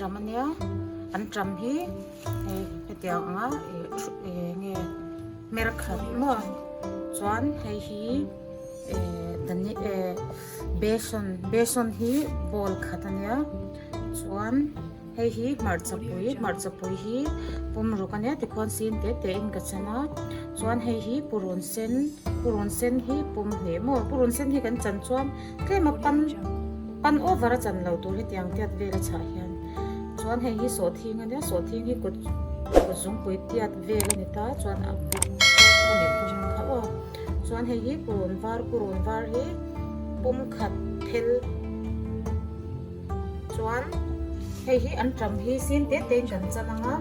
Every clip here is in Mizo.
anṭam a nia anṭam hi hei hetiang anga ih eng nge hmer khat maw chuan hei hi eh dani eh besan besan hi bowl khat a nia chuan. Hei hi hmarchapui, hmarchapui hi pum ruk a nia tikhuan sin te te in ka chan a, chuan hei hi purun sen, purun sen hi pum hnih maw, purun sen hi kan chan chuan tlem a pan pan over a chan lo tur hetiang tiat vel a chhah hian, chuan hei hi sawhthing a nia, sawhthing hi kut kut zungpui tiat vel a ni ta chuan a buk a ni pum kha aw, chuan hei hi purun var, purun var hi pum khat phel. Chuan hei hi anṭam hi sin te te in kan chan ang a,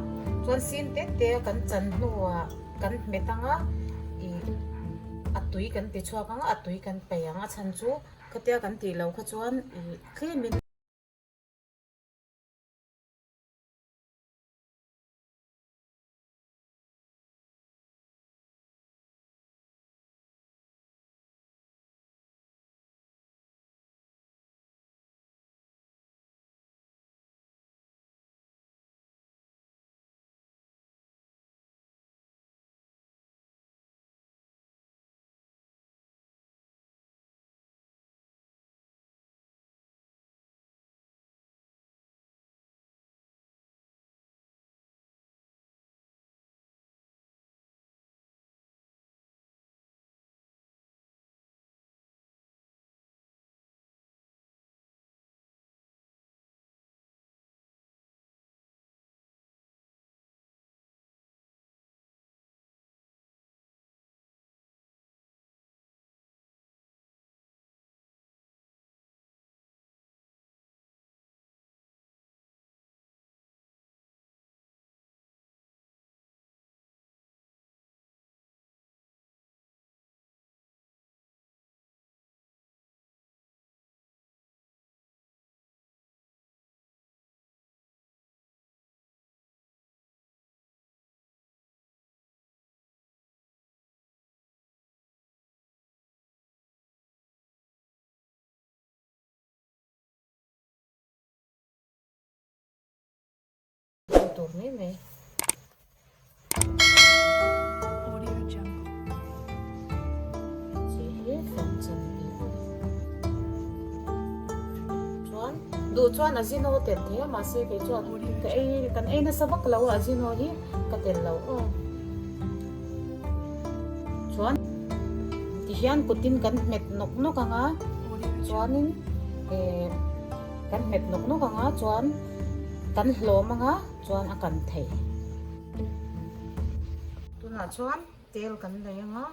chuan sin te te a kan chan hnuah kan hmet ang a, ih a tui kan ti chhuak ang a, a tui kan paih ang a chhan chu khatia kan tih loh kha chuan ih tlemin. Tur mai mai. Audio Jungle. Chi hi fang chan ni a. Chuan duh chuan azino tel thei a mahse kei chuan ka ei kan ei nasa vak lo a azino hi ka tel lo aw. Chuan tihian kutin kan hmet nawk nawk ang a chuanin eh kan hmet nawk nawk ang a chuan Kan hlawm anga chuan a kan thei. Tunah chuan tel kan nei anga.